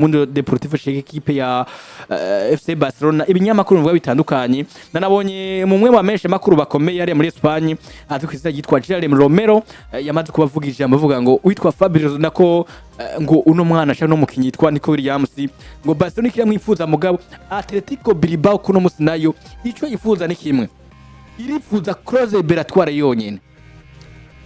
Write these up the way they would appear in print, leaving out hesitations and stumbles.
Mundo Deportivo sheke ekipe ya FC Barcelona. Ibinyamakuru bivuga bitandukanye, nanabonye mu mwe bamenyesha makuru bakomeye ari muri Espagne azwi ku izina ryitwa Gerard Romero, yamaze kubavuga ijambo avuga ngo witwa Fabrizio nako, ngo uno mwana cyangwa no mukinyi yitwa Nico Williams, ngo Barcelona ikiramwifuza, mugabo Atletico Bilbao kuno musi nayo ico yifuza ni kimwe, irifuza clause libératoire yonyene,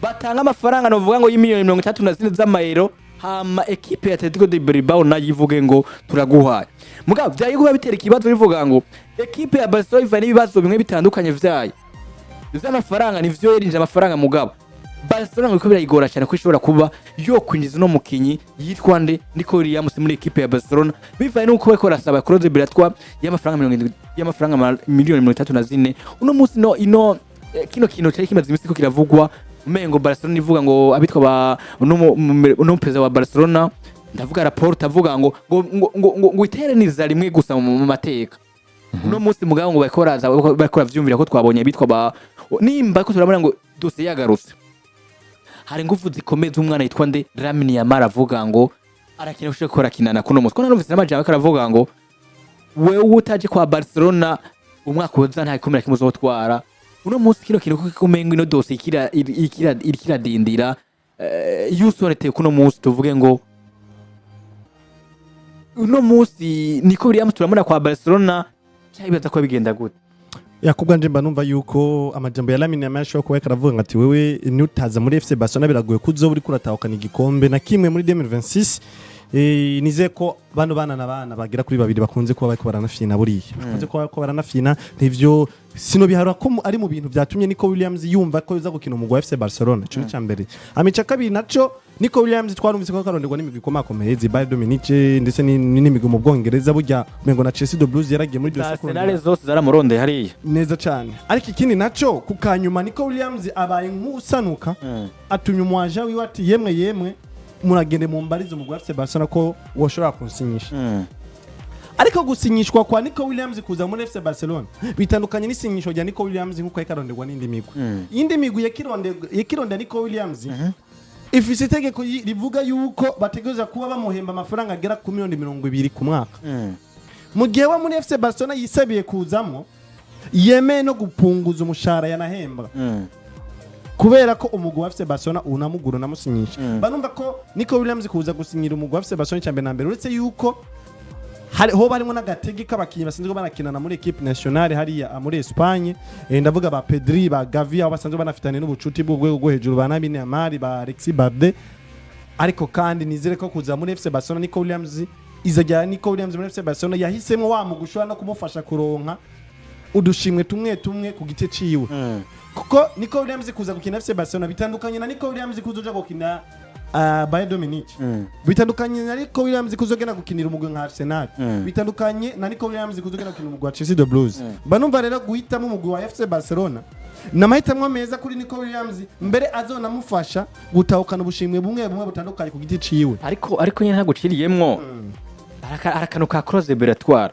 batanga amafaranga novuga ngo y'imiliyoni 34 z'amayero, hama ekipe ya Atletico de Bilbao nayo ivuge ngo turaguhaye. Mugabo vyaye kuba bitera ikibazo, bivuga ngo ekipe ya Barcelona iva n'ibibazo bimwe bitandukanye vyayo vy'amafaranga. Nivyo, yarinje amafaranga, mugabo Barcelona ngo iko birayigora cyane ko ishobora kuba yo kwinjiza uno mukinyi yitwa nde, Nico Williams, muri ekipe ya Barcelona, bivanye nuko bariko barasaba clause libératoire y'amafaranga 70, y'amafaranga miliyoni 34. Uno munsi no ino kino kintu cyari kimaze iminsi ko kiravugwa, umengo Barcelona ivuga ngo abitwa ba uno perezida wa Barcelona, ndavuga Laporta, avuga ngo iteraniza rimwe gusa mu mateka. Uno munsi mugabo ngo bariko baraza bariko baravyumvira ko twabonye abitwa ba nimba ko turabona ngo dosiye yagarutse, hari ingufu zikomeye z'umwana yitwa nde, Lamine Yamal, avuga ngo arakina ushobora ko arakinana kuno munsi, ko narumvise n'amajambo ariko aravuga ngo wewe utaje kwa Barcelona umwaka uza nta gikombe na kimwe uzotwara. Uno munsi kino kintu kuko umengo ino dosiye iriko iradindira, yusoneteye kuno munsi, tuvuge ngo uno munsi Nico Williams turamubona kwa Barcelona cyangwa bibaza ko bigenda gute? Yakubwa nje mba numva yuko amajambo ya Lamine Yamal ashobora kuba yariko aravuga ngo ati wewe nutaza muri FC Barcelona biragoye ko uzoba uriko uratahukana igikombe na kimwe muri 2026. Nizeye ko bano bana na bana bagera kuri babiri bakunze kuba bariko baranafyina, buriya bakunze kuba bariko baranafyina. Ntivyo sino biharura ko ari mu bintu vyatumye Nico Williams yumva ko yoza gukina umugwi wa FC Barcelona. Ico ni ca mbere. Hama ica kabiri naco, Nico Williams twarumvise ko karonderwa n'imigwi ikomakomeye, zi Bayern Munich ndetse n'imigwi mu Bwongereza, burya umengo na Chelsea the Blues yaragiye muri za dossier Arsenal kurondera. Zose zaramurondeye hariya. Neza cyane. Ariko ikindi naco ku kanyuma, Nico Williams abaye nk'usanuka, atumye umwaja wiwe ati yemwe yemwe, muragende mumbarize umugwi wa FC Barcelona ko woshobora kunsinyisha. Ariko gusinyishwa kwa Nico Williams kuza muri FC Barcelona bitandukanye n'isinyishwa rya Nico Williams nkuko yakaronderwa n'indi migwi. Iyindi migwi yakirondera Nico Williams ifise itegeko rivuga yuko bategereza kuba bamuhemba amafaranga agera ku miliyoni 20 ku mwaka, mu gihe we muri FC Barcelona yisabiye kuzamo yemeye no gupunguza umushahara yanahembwa, kubera ko umugwi wa FC Barcelona unamugura unamusinyisha. Banumva ko Nico Williams kuza gusinyira umugwi wa FC Barcelona, cyambere na mbere uretse yuko hari hoba harimo n'agatege k'abakinnyi basanzwe banakinana muri équipe nationale hariya muri Espagne, ndavuga ba Pedri, ba Gavi, aho basanzwe banafitanye n'ubucuti bw'urwego rwo hejuru, ba Lamine Yamal, ba Alexis Balde. Ariko kandi nizere ko kuza muri FC Barcelona Nico Williams, izajya Nico Williams muri FC Barcelona yahisemo wa mugwi ushobora no kumufasha kuronka udushimwe tumwe tumwe ku giti ciwe, kuko Nico Williams kuza gukina FC Barcelona bitandukanye na Nico Williams kuzoja gukina Bayern Munich, bitandukanye na Nico Williams kuzogenda gukinira umugwi nka Arsenal, bitandukanye na Nico Williams kuzogenda gukinira umugwi wa Chelsea the Blues. Mba numva rero guhitamo umugwi wa FC Barcelona ni amahitamo meza kuri Nico Williams, mbere azonamufasha gutahukana ubushimwe bumwe bumwe butandukanye ku giti ciwe. Ariko nyine ntaguciriyemwo, hari akantu ka clause libératoire.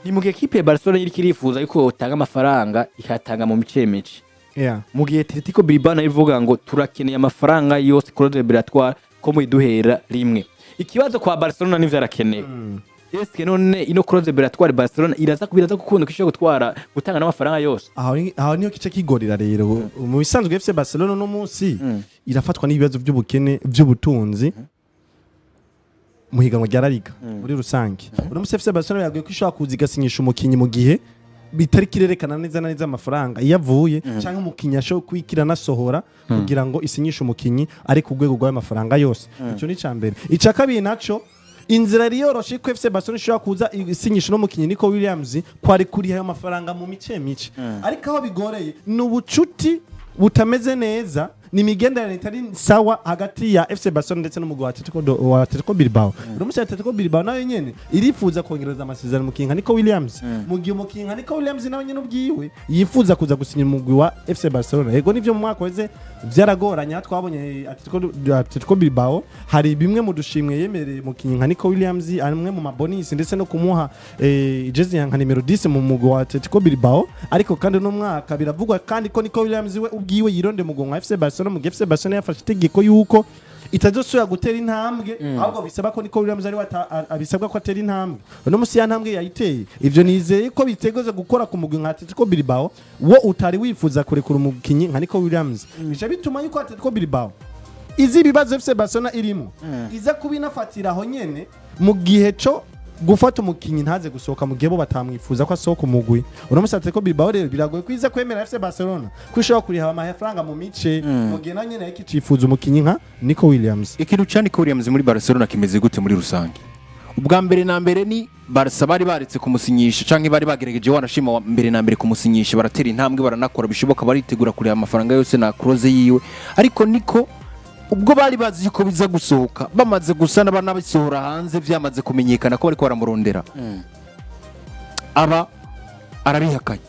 Ni mu gihe ekipe ya Barcelona iriko irifuza yuko yotanga amafaranga, ikayatanga mu mice mice, mu gihe Atletico Bilbao nayo ivuga ngo turakeneye amafaranga yose, clause libératoire ko muyiduhera rimwe. Ikibazo kwa Barcelona nivyo arakenewe. Eske none ino clause libératoire Barcelona iraza gukunda ko ishobora gutwara gutanga n'amafaranga yose? Aho niyo kice kigorera rero. Mu bisanzwe FC Barcelona no munsi irafatwa n'ibibazo by'ubukene by'ubutunzi mu higanwa rya La Liga muri rusange. Uno munsi FC Barcelona yaguye ko ishobora kuza igasinyisha umukinyi mu gihe bitari kirerekana neza na neza amafaranga iyo avuye, cyangwa umukinyi ashobora kwikira anasohora kugira ngo isinyishe umukinyi ari ku rwego rw'ayo mafaranga yose. Icyo ni icya mbere. Icya kabiri naco, inzira yari yoroshe ko FC Barcelona ishobora kuza isinyisha no mukinyi Nico Williams kwari kuriha ayo mafaranga mu mice mice. Ariko aho bigoreye ni ubucuti butameze neza, ni imigenderanire itari sawa hagati ya FC Barcelona ndetse n'umugwi wa Atletico Bilbao. Uno munsi Atletico Bilbao nayo nyene irifuza kongereza amasezerano umukinyi nka Nico Williams, mu gihe umukinyi nka Nico Williams nawe nyene ubwiwe yifuza kuza gusinya umugwi wa FC Barcelona. Yego nivyo, mu mwaka weze vyaragoranye, aho twabonye Atletico Bilbao hari bimwe mu dushimwe yemereye umukinyi nka Nico Williams, amwe mu mabonus ndetse no kumuha jezi nka nimero 10 mu mugwi wa Atletico Bilbao. Ariko kandi no mwaka biravugwa kandi ko Nico Williams we ubwiwe yironde mu mugwi wa FC Barcelona, mu gihe FC Barcelona yafashe itegeko yuko Itazosubira gutera intambwe, ahubwo bisaba ko Nico Williams ari we abisabwa ko atera intambwe. Uno musi ya ntambwe yayiteye. Ivyo nizeye ko bitegoze gukora ku mugwi nka Atletico Bilbao, wo utari wifuza kurekura umukinyi nka Nico Williams. Bica bituma yuko Atletico Bilbao izi ibibazo FC Barcelona irimo, iza kuba inafatira aho nyene mu gihe co gufata umukinyi ntaze gusohoka, mu gihe bo batamwifuza ko asohoka umugwi. Uno musi Atletico Bilbao rero biragoye ko iza kwemera FC Barcelona ko ishobora kuriha amafaranga mu mice, mu gihe na nyene yariko icifuza umukinyi nka Nico Williams. Ikintu ca Nico Williams muri Barcelona kimeze gute muri rusange? Ubwa mbere na mbere ni Barca bari baretse kumusinyisha, canke bari bagerageje wanashima mbere na mbere kumusinyisha, baratera intambwe, baranakora bishoboka, baritegura kuriha amafaranga yose na clause yiwe. Ariko niko ubwo bari bazi yuko biza gusohoka, bamaze gusa n'abanabisohora hanze, vyamaze kumenyekana ko bariko baramurondera, aba arabihakanye.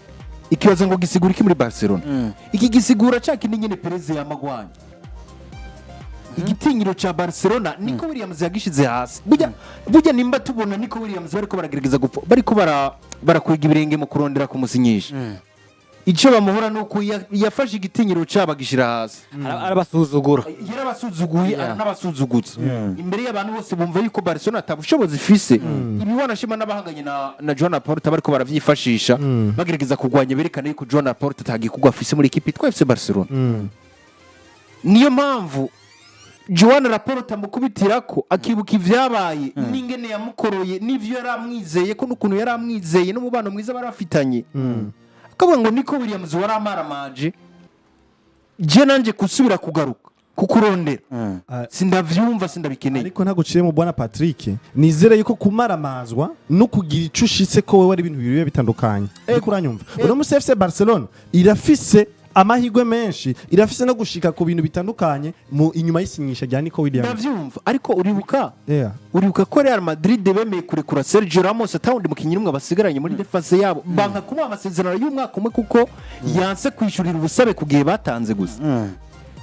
Ikibazo ngo gisigura iki muri Barcelona? Iki gisigura ca kindi nyene Perez yamagwanya igitinyiro ca Barcelona. Nico Williams yagishize hasi. Burya nimba tubona Nico Williams bariko baragerageza gupfa, bariko barakwega ibirenge mu kurondera kumusinyisha, icyo bamuhora ni uko yafashe igitinyiro cabo agishira hasi. Arabasuzugura. Yarabasuzuguye, aranabasuzugutse imbere y'abantu bose, bumva yuko Barcelona atabushobozi ifise. Ibi wanashima n'abahanganye na Joan Laporta bariko baravyifashisha, bagerageza kurwanya, berekana yuko Joan Laporta atagikorwa afise muri ekipi yitwa FC Barcelona. Niyo mpamvu Joan Laporta amukubitirako akibuka ivyabaye n'ingene yamukoroye n'ivyo yari amwizeye ko n'ukuntu yari amwizeye n'umubano mwiza bari bafitanye, akavuga ngo Nico Williams waramaramaje, je nanje gusubira kugaruka kukurondera sindavyumva, sindabikeneye. Ariko ntaguciye mu, bwana Patrick, nizere yuko kumaramazwa no kugira ico ushitse ko wewe ari ibintu bibiri biba bitandukanye. Ariko uranyumva, uno musi FC Barcelona irafise amahirwe menshi, irafise no gushika ku bintu bitandukanye mu inyuma y'isinyisha rya Nico Williams. Ndavyumva, ariko uribuka uribuka ko Real Madrid bemeye kurekura Sergio Ramos, atawundi mukinyi n'umwe basigaranye muri défense yabo, banka kumuha amasezerano y'umwaka umwe kuko yanse kwishurira ubusabe ku gihe batanze gusa.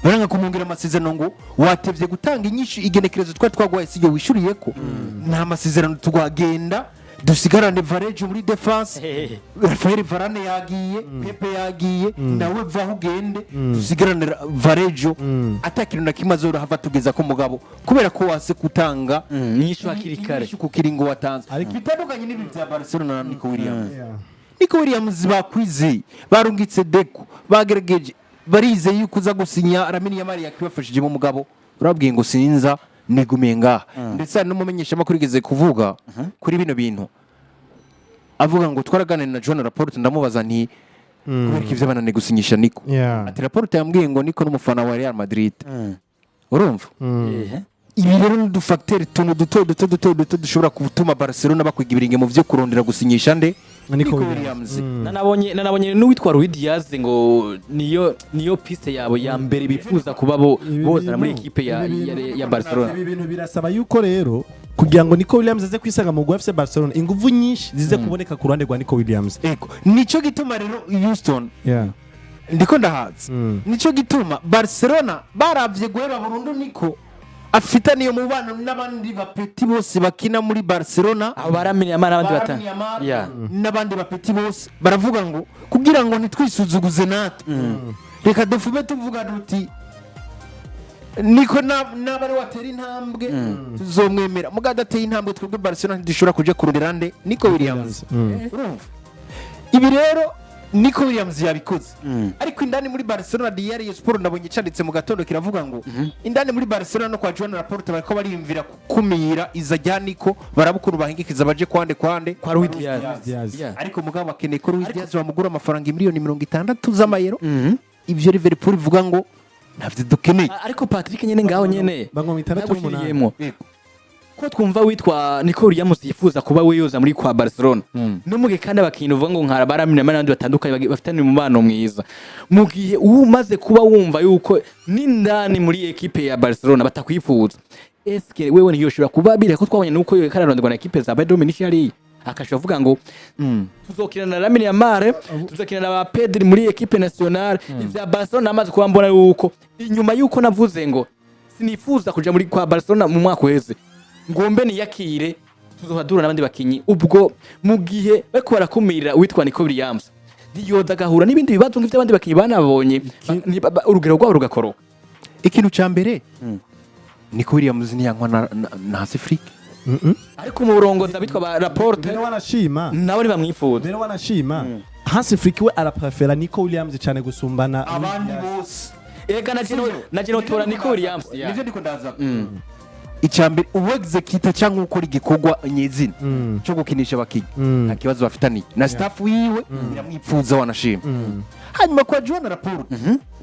Baranga kumwongera amasezerano ngo watevye gutanga inyishu, igenekerezo twari twaguhaye siryo wishuriye, ko nta masezerano twagenda, dusigarane Varejo muri défense. Rafael Varane yagiye, Pepe yagiye, nawe vaho ugende, dusigarane Varejo ata kintu na kimwe azohava tugeza ko mugabo, kubera ko wase gutanga Inyishu hakiri kare. Inyishu ku kiringo watanze. Bitandukanye n'ibi bya Barcelona na Nico Williams. Nico Williams bakwizeye, barungitse Deco, bagerageje, barizeye yuko uza gusinya. Lamine Yamal yakibafashijemo, mugabo urabwiye ngo sinza, nigumiye ngaha. Ndetse hari n'umumenyeshamakuru yigeze kuvuga kuri bino bintu, avuga ngo twaraganiriye na Joan Laporta, ndamubaza nti kubera ko ivyo bananiye gusinyisha Nico? Ati Laporta yambwiye ngo Nico n'umufana wa Real Madrid. Urumva, ibi rero ni udufacteur tuntu duto duto duto duto dushobora gutuma Barcelona bakwiga ibirenge mu vyo kurondera gusinyisha nde? Nico Nico Williams. Williams. Nanabonye n'uwitwa Luis Diaz ngo niyo piste yabo ya mbere bifuza kuba bo bozana muri ekipe ya Barcelona. Ibi bintu birasaba yuko rero kugira ngo Nico Williams aze kwisanga mu FC Barcelona, inguvu nyinshi zize kuboneka ku ruhande rwa Nico Williams. Ego, nico gituma rero Houston ndiko ndahaza. Nico gituma Barcelona baravye guheba burundu Nico afitaniye umubano n'abandi bapetits bose bakina muri Barcelona. Abo baramenye amana n'abandi batanu. Baramye Yamal n'abandi bapetits bose, baravuga ngo kugira ngo ntitwisuzuguze natwe, reka dufume tuvuga duti niko naba ari watera intambwe tuzomwemera, muga adateye intambwe twebwe Barcelona ntidushobora kuja kurondera nde? Nico Williams. Urumva, ibi rero Nico Williams yabikoze, ariko indani muri Barcelona, Diario Sport ndabonye canditse mu gatondo kiravuga ngo indani muri Barcelona no kwa Joan Laporta bariko bariyumvira gukumira iza rya Nico, baraba ukuntu bahingikiza baje kwande kwa Luis Diaz. Diaz. Ariko mugabo bakeneye ko Luis Diaz bamugura amafaranga miliyoni 60 z'amayero. Ivyo Liverpool ivuga ngo ntavyo dukeneye. Ariko Patrick, nyene ngaho nyene Bangwa 68. Nagushyiriyemwo. Ko twumva witwa Nico Williams yifuza kuba we yoza muri kwa Barcelona, no mu gihe kandi abakinyi uvuga ngo nka baramina n'abandi batandukanye bafitanye umubano mwiza, mu gihe umaze kuba wumva yuko n'indani muri ekipe ya Barcelona batakwifuza, eske wewe niyo kuba bire ko twabonye nuko yo kararonderwa na ekipe za Bayern Munich hariya, akashobora avuga ngo tuzokina na Lamine Yamal, tuzokina na ba Pedri muri équipe nationale, ivya Barcelona namaze kuba mbona yuko inyuma yuko navuze ngo sinifuza kuja muri kwa Barcelona mu mwaka uheze, ngombe niyakire, tuzohadura n'abandi bakinyi. Ubwo mu gihe bariko barakumira uwitwa Nico Williams, ntiyoza agahura n'ibindi bibazo nk'ivy'abandi bakinyi banabonye, urugero rwabo rugakoroka? Ikintu ca mbere, Nico Williams niyankwa na Hansi Flick. Ariko mu burongozi abitwa ba Laporte Mbere wanashima, nabo ntibamwifuza. mbere wanashima, Hansi Flick we araprefera Nico Williams cyane gusumbana abandi bose. Ega na je notora Nico Williams, yeah. Nivyo ndiko ndaza. Icya mbere, uwexecuta cyangwa ukora igikorwa nyezina cyo gukinisha abakinnyi, nta kibazo bafitaniye na staff wiwe, iramwipfuza wanashima. Hanyuma kwa Joan Laporte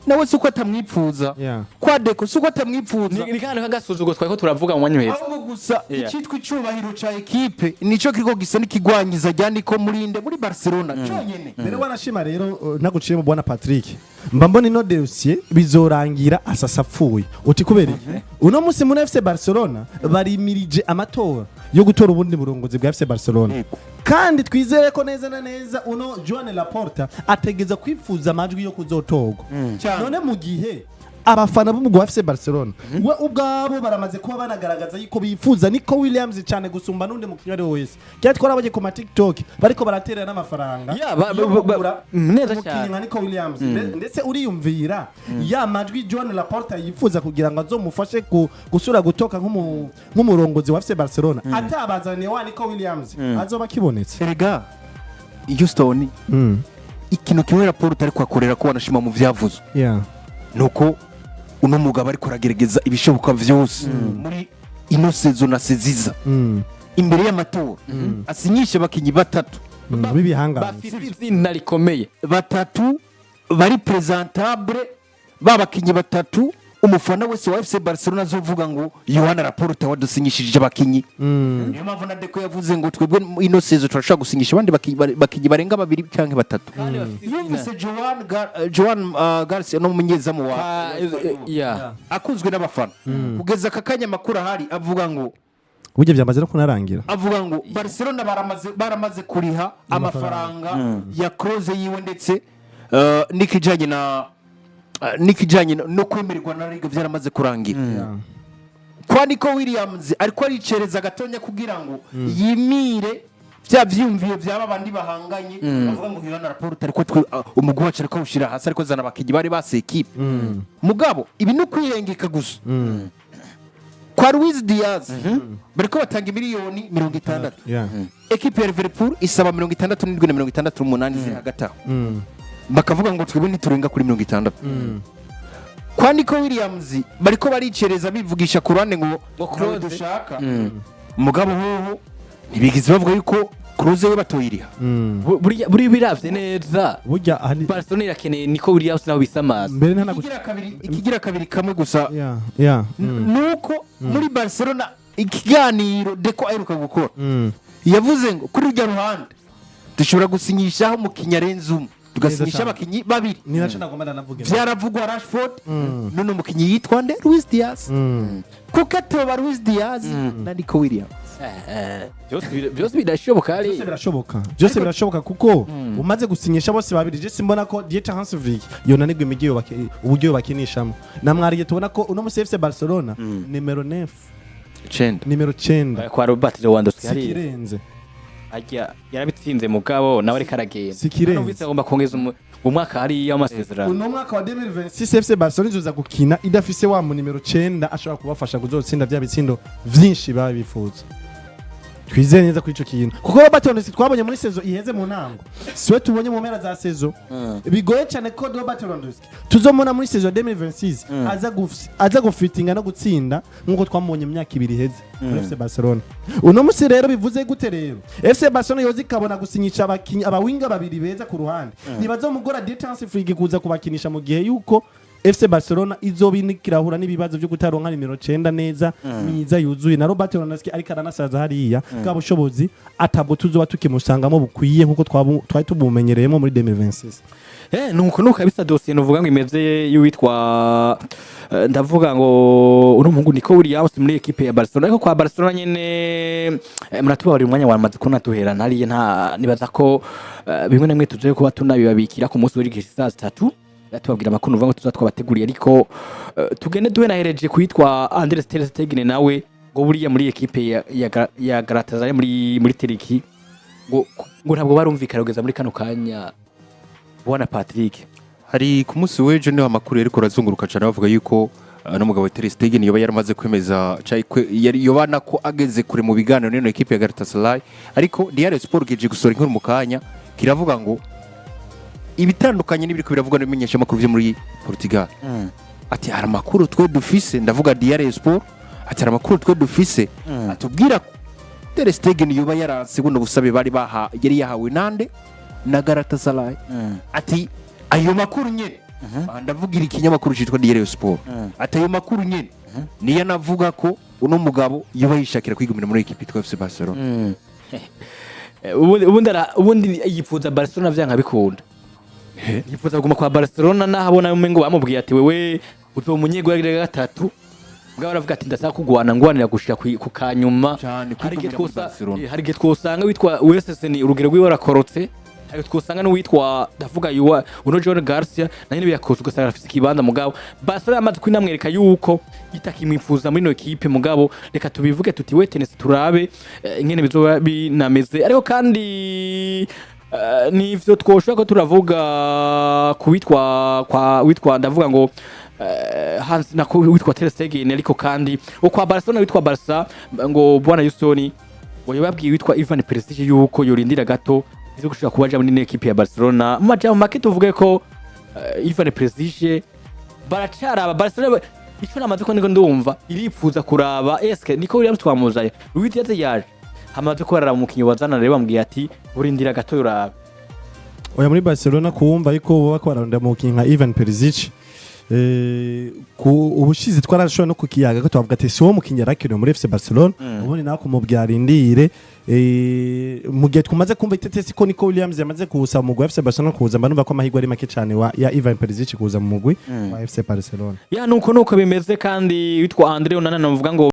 nawe si uko atamwipfuza, kwa Deco si uko atamwipfuza. Ni kandi kagasuzuguro twari ko turavuga mu mwanya uheze. Ahubwo gusa icyitwa icyubahiro ca ekipe nico kiriko gisa n'ikigwanyiza rya Nico Murinde muri Barcelona cyonyene. Mbere wanashima rero, naguciye mu, bwana Patrick, mba mbona ino dossier bizorangira asasa apfuye. Uti kubera iki? Uno munsi muri FC Barcelona barimirije amatora yo gutora ubundi burongozi bwa FC Barcelona. Kandi twizere ko neza na neza uno Joan Laporta ategeza kwifuza amajwi yo kuzotorwa. None mu gihe abafana b'umugwi wa FC Barcelona we ubwabo baramaze kuba banagaragaza yuko bifuza Nico Williams cyane gusumba n'undi mukinnyi ari we wese, cyangwa twarabonye ku ma TikTok bariko baraterera n'amafaranga Yeah, yo kugura neza umukinnyi cyane. nka Nico Williams. Ndetse uriyumvira ya majwi Joan Laporta yifuza kugira ngo azomufashe gusura gutoka nk'umurongozi wa FC Barcelona, atabazaniye wa Nico Williams, azoba akibonetse. Erega Houston, ikintu kimwe Laporte ariko akorera ko wanashima mu vyavuzwe nuko uno mugabo ariko aragerageza ibishoboka vyose muri ino saison na seziza imbere y'amatora asinyisha abakinyi batatu B'ibihangange. Bafise izina rikomeye. Batatu bari présentable, ba bakinyi batatu umufana wese wa FC Barcelona azovuga ngo Joan Laporta wadusinyishije abakinyi. Niyo mpamvu na Deco yavuze ngo twebwe ino saison turashobora gusinyisha abandi bakinyi barenga babiri canke batatu. Kandi bafise izina. Yumvise Joan Garcia no umunyezamu wa Ah, yeah. akunzwe n'abafana kugeza aka kanya, amakuru ahari avuga ngo Burya byamaze no kunarangira. avuga ngo Barcelona baramaze kuriha amafaranga ya clause yiwe, ndetse n'ikijanye no kwemererwa na Liga byaramaze kurangira. Kwa Nico Williams ariko aricereza gatonya kugira ngo yimire bya vyumviyo byaba bandi bahanganye bavuga ngo Joan Laporta ariko twe umugwi wacu ariko awushira hasi, ariko zana abakinyi bari base ekipe. Mugabo ibi ni ukwirengeka gusa. Kwa Luis Diaz bariko batanga miliyoni 60, ekipe ya Liverpool isaba 67 na 68, ziri hagati aho, bakavuga ngo twebwe ntiturenga kuri 60. Kwa Nico Williams bariko baricereza bivugisha ku ruhande ngo Ngo ntawe clause. dushaka. Mugabo hoho ntibigize bavuga yuko clause we batoyiriha. Buriya biravye neza, Burya hari Barcelona irakeneye Nico Williams naho bisamaza. Mbere ntanagu Ikigira kabiri kamwe gusa, nuko muri Barcelona ikiganiro Deco aheruka gukora, yavuze ngo kuri rujya ruhande dushobora gusinyishaho umukinnyi arenze umwe, tugasinyisha Cyane. abakinnyi babiri. Ni naco nagomba ndanavuga. Vyaravugwa Rashford, none umukinnyi yitwa nde? Luis Diaz. Kuko atoba Luis Diaz na Nico Williams. Byose birashoboka ari Byose birashoboka, byose birashoboka, kuko umaze gusinyisha bose babiri, je simbona ko Dieter Hans Flick yonanirwa imijyi uburyo bakinishamo. Namwariye tubona ko uno musi FC Barcelona nimero 9, Cenda. nimero 9 kwa Robert Lewandowski hari sikirenze. Ajya yarabitsinze, mugabo nawe ariko aragenda. Sikirenze. Numvise agomba kongeza umwaka hariya w'amasezerano. Uno mwaka wa 2026 FC Barcelona izoza gukina idafise wa mu nimero 9 ashobora kubafasha kuzotsinda vya bitsindo vyinshi baba bifuza. Twizeye neza kuri ico kintu, kuko Robert Lewandowski twabonye muri saison iheze mu ntango siwe tubonye mu mpera za saison. Bigoye cyane ko Robert Lewandowski tuzomubona muri saison 2026 aza gufitinga no gutsinda nk'uko twamubonye mu myaka 2 iheze muri FC Barcelona. Uno musi rero bivuze gute rero? FC Barcelona yoza ikabona gusinyisha abakinyi abawinga babiri beza ku ruhande, ntibazomugora Dieter Hans Flick kuza kubakinisha mu gihe yuko FC Barcelona izoba irahura n'ibibazo byo kutaronka nimero 9 neza myiza yuzuye, na Robert Lewandowski ariko aranasaza hariya, bwa bushobozi atabwo tuzoba tukimusangamo bukwiye nkuko twari tubumenyereyemo muri 2026. Nuko kabisa dossier nuvuga ngo imeze y'uwitwa ndavuga ngo uno muhungu Nico Williams muri equipe ya Barcelona. Ariko kwa Barcelona nyene, muratubabarira, umwanya wamaze kubona duherana hariya, nta nibaza ko bimwe na bimwe tuje kuba tunabibabikira ku munsi w'igihe saa 3, tubabwira amakuru nuvuga ngo tuza twabateguriye. Ariko tugende duhe nahereje kwitwa Andres Ter Stegen nawe ngo buriya muri equipe ya Galatasaray muri Turkey ngo ntabwo barumvikana kugeza muri kano kanya, bwana Patrick. Hari ku munsi w'ejo niho amakuru yariko arazunguruka cyane bavuga yuko N'umugabo Ter Stegen yoba yaramaze kwemeza yari yoba nako ageze kure mu biganiro n'ino ekipe ya Galatasaray, ariko Diario Sport kije gusohora inkuru mu kanya kiravuga ngo ibitandukanye n'ibiriko biravugwa n'ibimenyeshamakuru vyo muri Portugal. Ati hari amakuru twe dufise, ndavuga Diario Sport, ati hari amakuru twe dufise atubwira ko Ter Stegen yoba yaranse buno busabe bari baha yari yahawe nande na Galatasaray. Ati ayo makuru nyene, aha ndavugira ikinyamakuru cyitwa Diario Sport, ati ayo makuru nyene niyo anavuga ko uno mugabo yoba yishakira kwigumira muri ekipe yitwa FC Barcelona. Ubundi yifuza Barcelona vyanka bikunda, yifuza kuguma kwa Barcelona, naho abona umengo bamubwiye ati wewe uzoba umunyegwa gatatu bwa, baravuga ati ndasaba kugwana ngwanira gushika ku kanyuma. Cyane, Hari igihe kwigumira muri Barcelona. Hari igihe twosanga witwa Wesesen urugero rwiwe rakorotse, hari igihe twosanga n'uwitwa, ndavuga yuwa uno Joan Garcia na nyene biyakoze, ugasanga afise ikibanza. Mugabo Barcelona yamaze kwinamwereka yuko itakimwifuza muri ino ekipe. Mugabo reka tubivuge tuti we tennis turabe ingene bizoba binameze. Ariko kandi nivyo twoshobora ko turavuga ku witwa kwa witwa, ndavuga ngo Hans nako witwa Ter Stegen. Ariko kandi wo kwa Barcelona witwa Barca ngo bwana Houston ngo yababwiye witwa Ivan Perisic yuko yorindira gato izo gushaka kuba aja muri ino ekipe ya Barcelona. Mu majambo make tuvuge ko Ivan Perisic baracaraba Barcelona. Ico namaze ko niko ndumva iripfuza kuraba eske Nico Williams twamuzaye, Luis Diaz yaje, hamaze ko bararaba umukinyi wazana. Rero bambwiye ati urindira gato urabe. Oya, muri Barcelona kuwumva ariko baba ko bararondera umukinnyi nka Ivan Perisic, ku ubushize twarashoboye no kukiyaga ko twavuga ati si wo mukinnyi yarakenewe muri FC Barcelona. Ubundi nawe kumubwira arindire, mu gihe twamaze kumva itetesi ko Nico Williams yamaze kuwusaba umugwi wa FC Barcelona kuza, mba numva ko amahirwe ari make cyane ya Ivan Perisic kuza mu mugwi wa FC Barcelona. Ya, nuko bimeze. Kandi witwa Andre Onana navuga ngo